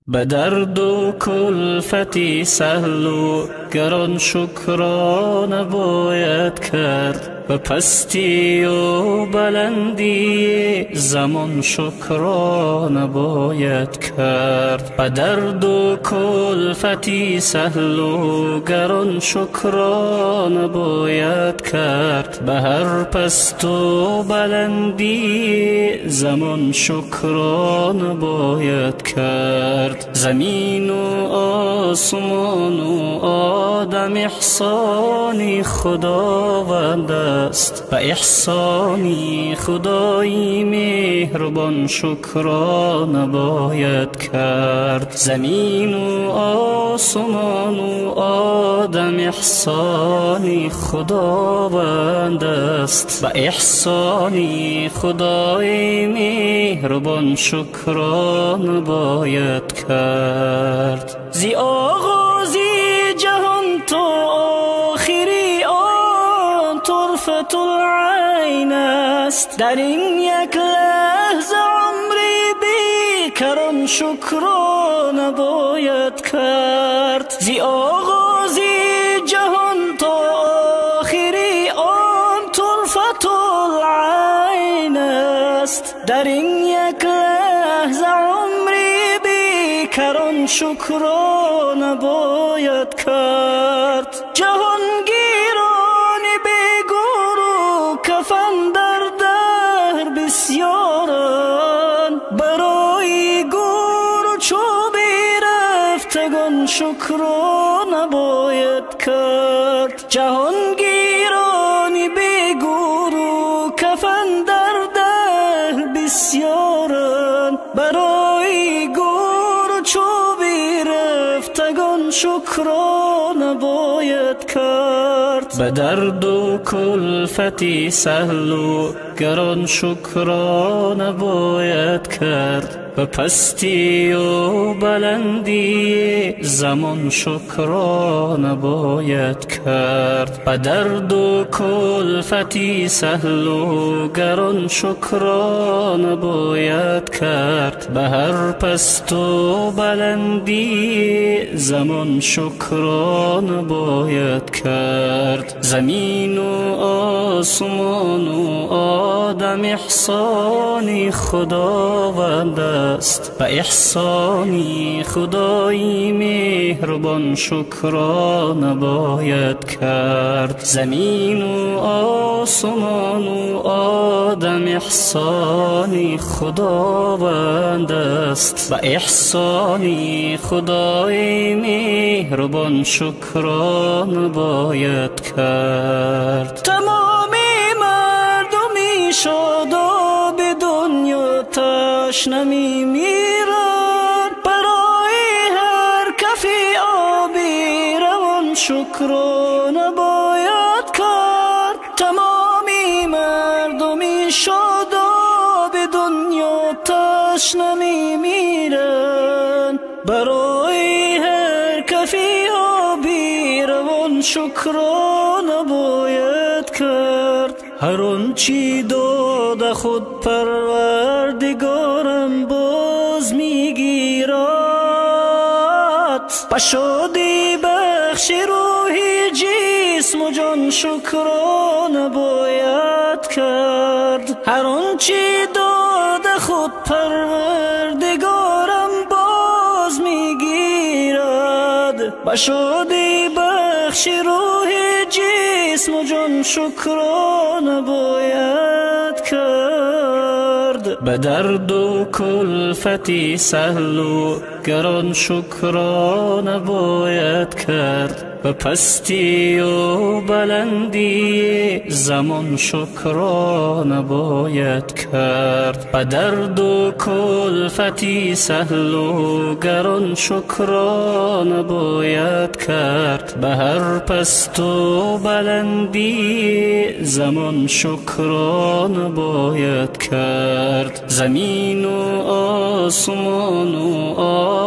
Ба дарду кулфати саҳлу гарон шукро набояд кард, ба пастию баландии замон шукро набояд кард. Ба дарду кулфати саҳлу гарон шукро набояд кард, ба ҳар пасту баландии замон шукро набояд кард. Замину осмону одам эҳсони Худованд аст, ба эҳсони Худои меҳрубон шукро набояд кард. Замину осмону одам эҳсони Худованд аст, ба эҳсони Худои меҳрубон шукро набояд кард. Зи оғози ҷаҳон то охири он турфатул айн аст, дар ин як лаҳза умри бекарон шукро набояд кард. Зи оғози ҷаҳон то охири он турфатул айн аст, дар ин як лаҳза умри бекарон шукро набояд кард. Ҷаҳонгирони бегуру кафан дар даҳр бисёранд, барои гуру чӯби рафтагон шукро набояд кард. Ҷаҳонгирони бегуру кафан дар даҳр бисёранд, барои гуру чӯби рафтагон шукро набояд кард. Ба дарду кулфати саҳлу гарон шукро набояд кард, ба пастию баландии замон шукро набояд кард. Ба дарду кулфати саҳлу гарон шукро набояд кард, ба ҳар пасту баландии замон шукро набояд кард. Замину осмону одам эҳсони Худованд аст, ба эҳсони Худои меҳрубон шукро набояд кард. Замину осмону одам эҳсони Худованд аст, ба эҳсони Худои меҳрубон шукро набояд кард. Тамоми мардуми шодоби дунё ташна мемиранд, барои ҳар кафи оби равон шукро набояд кард. Тамоми мардуми шодоби дунё ташна мемиранд, барои ҳар кафи оби равон шукро набояд кард. Ҳар он чӣ дода худ Парвардигорам боз мегирад, ба шодӣ бахши рӯҳи ҷисму ҷон шукро набояд кард. Ҳар он чӣ дода худ Парвардигорам боз мегирад, ба шодӣ бахши рӯҳи ҷисму ҷон шукро набояд кард. Ба дарду кулфати саҳлу гарон шукро набояд кард, ба пастию баландии замон шукро набояд кард. Ба дарду кулфати саҳлу гарон шукро набояд кард, ба ҳар пасту баландии замон шукро набояд кард. Замину осмону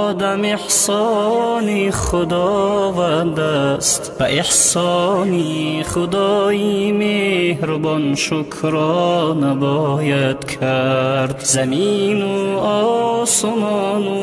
одам эҳсони Худованд аст, ба эҳсони Худои меҳрубон шукро набояд кард. Замину осмону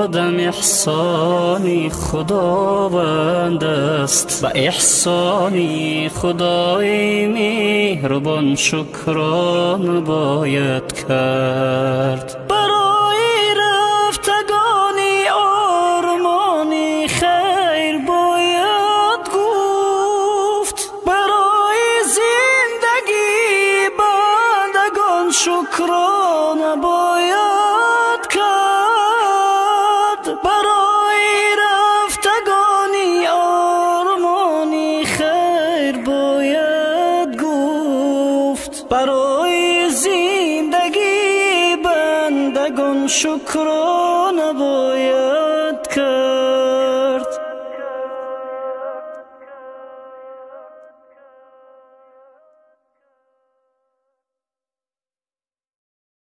одам эҳсони Худованд аст. Ба эҳсони Худои меҳрубон шукрон бояд кард. Барои рафтагони ормони хайр бояд гуфт, барои зиндагии бандагон шукрон бояд кард. Барои рафтагони ормони хайр бояд гуфт, барои зиндагии бандагон шукрон бояд.